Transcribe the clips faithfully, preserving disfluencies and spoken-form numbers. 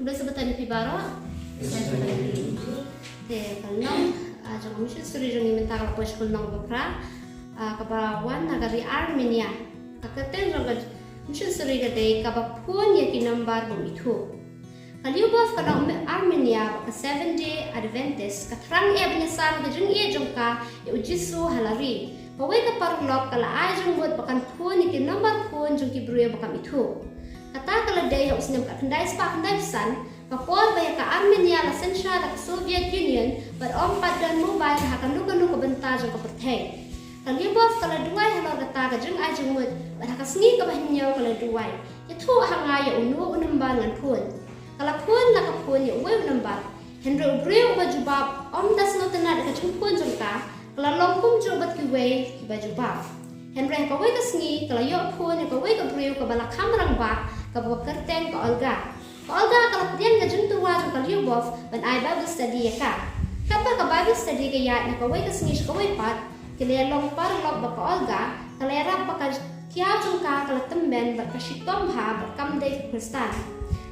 Khublei shibun ïa phi baroh. Te ka lynnong jong ka mission story jong ngi mynta ka la poi sha ka lynnong ba phra, kaba wan na ka ri Armenia. Ka kyrteng jong ka mission story ka dei kaba phone ïa ki number bym ithuh. Ka Lyubov ka long Armenia bad ka Seventh Day Adventist, ka thrang eh ban ïa sam ka jingïeit jong ka ïa u Jisu ha la ri. Kawei ka paralok ka la ai jingmut ba kan phone ïa ki number phone jong ki briew ba kam ithuh. Kata ka la dei ha u snem khatkhyndai spah khyndaiphew san, ka por ba ïa ka Armenia la synshar da ka Soviet Union bad ym pat don mobile ha kano kano ka bynta jong ka pyrthei. Ka Lyubov ka la duwai halor kata ka jingai jingmut bad ha ka sngi kaba hynñiew ka la duwai, ïathuh ha nga ïa uno u number ngan phone. Ka la phone la ka phone ïa uwei u number. Hynrei u briew uba jubab ym da sngewtynnad ïa ka jingphone jong ka, ka la long kumjuh bad kiwei kiba jubab. Hynrei ha kawei ka sngi ka la ïoh phone ïa kawei ka briew kaba la kham rangbah, kaba kyrteng ka Olga. Ka Olga ka la pdiang ka jingtyrwa jong ka Lyubov ban ai Bible study ïa ka. Katba ka Bible study ka ïaid na kawei ka sngi sha kawei pat, ki la ïalong paralok bad ka Olga, ka la ïarap ba ka kiaw jong ka ka la tymmen bad ka shitom bha bad kam dei ka Khristan.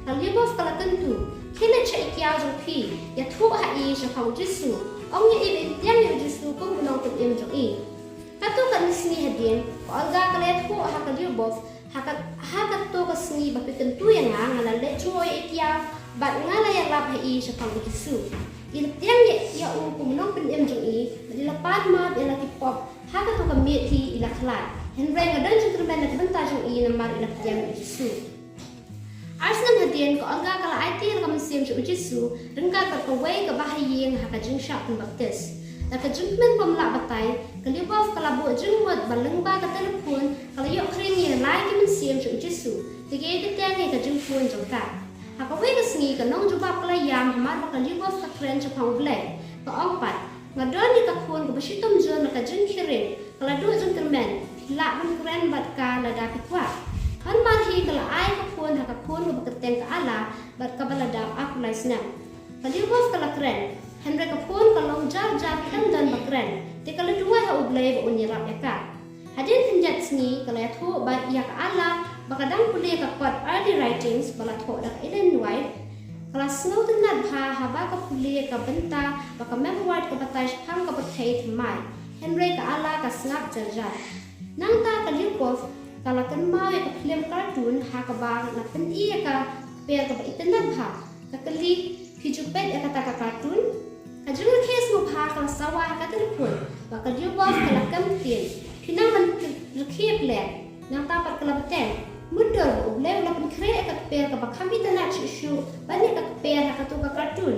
Ka Lyubov ka la kyntu, khie leit sha i kiaw jong phi, ïathuh ha i shaphang u Jisu, ong ïa i ba in pdiang ïa u Jisu kum u nongpynim jong i. Katto katne sngi hadien, ka Olga ka la ïathuh ha ka Lyubov, ha ka, ha katto ka sngi ba phi kyntu ïa nga, nga la leit jngoh ïa i kiaw bad nga la ïalap ha i shaphang u Jisu. I la pdiang ïa, ïa u kum u nongpynim jong i bad i la pan map ïa la ki pop. Ha katto ka miet hi i la khlad. Hynrei nga don jingkyrmen na ka bynta jong i namar i la pdiang ïa u Jisu. Ar snem hadien ka Olga ka la aiti ïa la ka mynsiem sha u Jisu ryngkat bad kawei kaba ha ïing ha ka jingshah pynbaptis. Da ka jingkmen bym lah batai, ka Lyubov ka la buh jingmut ba lyngba ka telephone ka la ïoh khring ïa lai ki mynsiem sha u Jisu. Te ka ïai bteng ïa ka jingphone jong ka. Ha kawei ka sngi ka nongjubab ka la ïam hamar ba ka Lyubov ka kren shaphang U Blei. Ka ong pat, nga don ïa ka khun kaba shitom jur na ka jingkheiñ, ka la duh jingkyrmen, phi lah ban kren bad ka lada phi kwah. Hynrei mar hi ka la ai ka phone ha ka khun kaba kyrteng ka Alla bad kaba la dap arphew lai snem. Ka Lyubov ka la kren, hynrei ka phone ka long jar jar, khlem don ba kren. Te ka la duwai ha U Blei ba un ïarap ïa ka. Hadien khyndiat sngi ka la ïathuh ba ïa ka Alla ba ka dang pule ka kot Early Writings ba la thoh da ka Ellen White. Ka la sngewtynnad bha haba ka pule ka bynta ba ka Mem Ward ka batai shaphang ka pyrthei thymmai. Hynrei ka Alla ka sngap jar jar. Nangta ka Lyubov ka la kynmaw ïa ka phlim cartoon ha kaba la pyni ïa ka kper kaba itynnad bha. Ka kylli, phi ju peit ïa kata ka cartoon? Ka jingrakhe sngewbha ka la sawa ha ka telephone. Bad ka Lyubov ka la kem ktien, phi nang ban rakhe pyrshah. Nangta pat ka la bteng, mutdur ba U Blei u la pynkhreh ïa ka kper kaba kham itynnad shuh shuh ban ïa ka kper ha kato ka cartoon.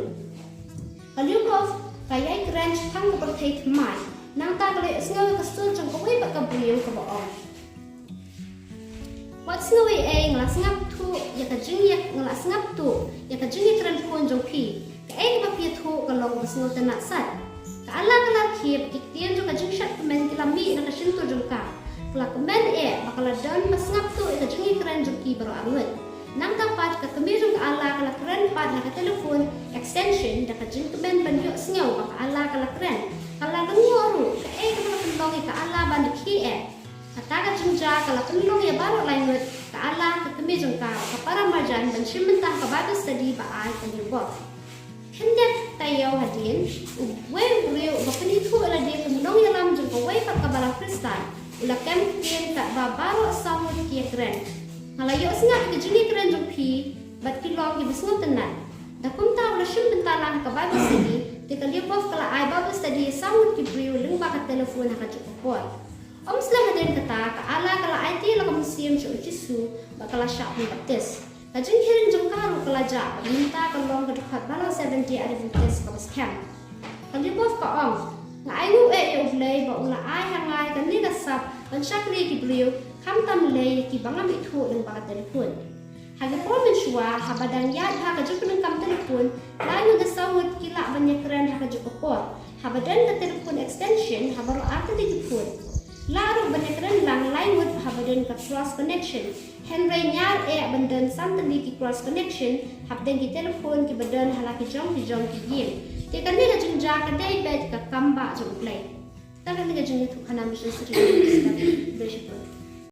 Ka Lyubov ka ïai kren shaphang ka pyrthei thymmai. Nangta ka la ïohsngew ïa ka sur jong kawei pat ka briew kaba ong, wat sngew ei ei, nga la sngap tuh ïa ka jingïa, nga la sngap tuh ïa ka jingïakren phone jong phi. Kaei kaba phi ïathuh ka long kaba sngewtynnad sat. Ka Alla ka la rakhe ba ki ktien jong ka jingshad kmen ki la mih na ka shyntur jong ka. Ka la kmen eh ba ka la don ba sngap tuh ïa ka jingïakren jong ki baroh arngut. Nangta pat ka kmie jong ka Alla ka la kren pat ha ka telephone extension da ka jingkmen ban ïohsngew ba ka Alla ka la kren. Ka la lyngngoh ruh, kaei kaba la pynlong ïa ka Alla ban rakhe eh. Kata ka jingjia ka la pynlong ïa baroh lai ngut, ka Alla, ka kmie jong ka, ka para marjan ban shim bynta ha ka Bible study ba ai ka Lyubov. Khyndiat taïew hadien, uwei u briew uba pynithuh ïa lade kum u nongïalam jong kawei pat ka balang Khristan u la kem ktien katba baroh saw ngut ki ïakren. Nga la ïohsngew ïa ka jingïakren jong phi bad ki long kiba sngewtynnad. Da kumta u la shim bynta lang ha ka Bible study, te ka Lyubov ka la ai Bible study ïa saw ngut ki briew lyngba ka telephone ha kajuh ka por. Ym slem hadien kata, ka Alla ka la aiti ïa la ka mynsiem sha u Jisu bad ka la shah pynbaptis. Ka jingkheiñ jong ka ruh ka la jah bad mynta ka long ka dkhot balang Seventh Day Adventist kaba skhem. Ka Lyubov ka ong, nga ainguh eh ïa U Blei ba u la ai ha nga ïa kane ka sap ban shakri ïa ki briew, khamtam lei ïa kiba ngam ithuh lyngba ka telephone. Ha ki por mynshuwa, haba dang ïaid bha ka jingpyndonkam telephone, lai ngut ne saw ngut ki lah ban ïakren ha kajuh ka por. Haba don ka telephone extension ha baroh artylli ki phone. Lah ruh ban ïakren lang lai ngut haba don ka cross connection. Hynrei ñiar eh ban don san tylli ki cross connection hapdeng ki telephone kiba don ha la ki jong ki jong ki ïing. Te kane ka jingjia ka dei beit ka kam bah jong U Blei. Tang kane ka jingïathuhkhana mission series. Khublei shibun.